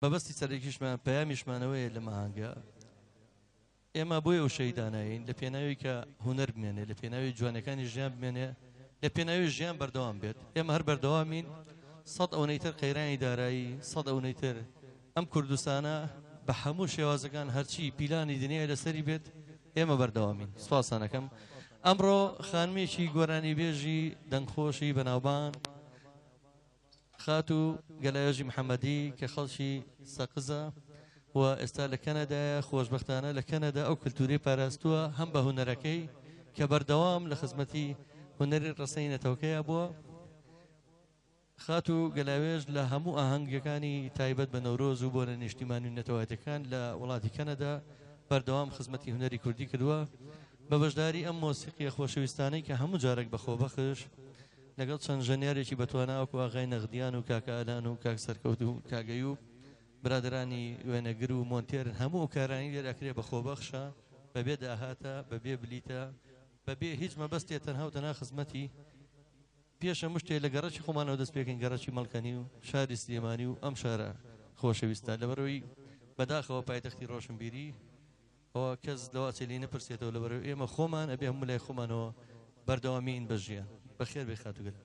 مەبەستی سەرەکیشمان پەیامیشمان ئەوەیە لەم ئاهەنگە ئێمە بۆیە وشەی داناین لە پێناوی کە هونەر بمێنێ لە پێناوی جوانەکانی ژیان بمێنێ لە پێناوی ژیان بەردەوام بێت ئێمە هەر بەردەوامین سەد ئەونەی تر قەیرانی دارایی سەد ئەونەی تر ئەم کوردستانە بە هەموو شێوازەکان هەرچی پیلانی دنیای لەسەری بێت ئێمە بەردەوامین سپاسانەکەم ئەمڕۆ خانمێکی گۆرانیبێژی دەنگخۆشی بەناوبانگ خاتوو گەلاوێژی محەمەدی کە خەڵکی سەقزە و ئێستا لە کەنەدایە، خۆشبەختانە لە کەنەدا ئەو کلتوورەی پاراستووە هەم بە هونەرەکەی کە بەردەوام لە خزمەتی هونەری ڕەسەنی نەتەوەکەیا بووە. خاتوو گەلاوێژ لە هەموو ئاهەنگەکانی تایبەت بە نەورۆز و بۆنە نیشتیمانی و نەتەوایەتیەکان لە وڵاتی کەنەدا بەردەوام خزمەتی هونەری کوردی کردووە بە بەشداری ئەم مۆسیقیە خۆشەویستانەی کە هەموو جارێک بە خۆبەخش لەگەڵ چەند ژەنیارێکی بەتوانا وەکو ئاغای نەغدیان و کاکە ئالان و کاک سەرکەوت و کاک ئەیوب برادەرانی وێنەگر و مۆنتێرن هەموو ئەو کارانەی لێرە ئەکرێ بە خۆبەخشە بەبێ داهاتە بەبێ بلیتە بەبێ هیچ مەبەستێ تەنها و تەنها خزمەتی پێش هەموو شتێ لە گەڕەکی خۆمانەوە دەست پێکەین گەڕەکی مەڵکەنی و شاری سلێمانی و ئەم شارە خۆشەویستە لەبەرەوەی بەداخەوە پایتەختی ڕۆشنبیری ئەوە کەس لەوە ئەچێ لێی نەپرسێتەوە لەبەرئەوەی ئێمە خۆمان ئەبێ هەموو لای خۆمانەوە بەردەوامین بە ژیان. بەخێر بێی خاتوو گەل.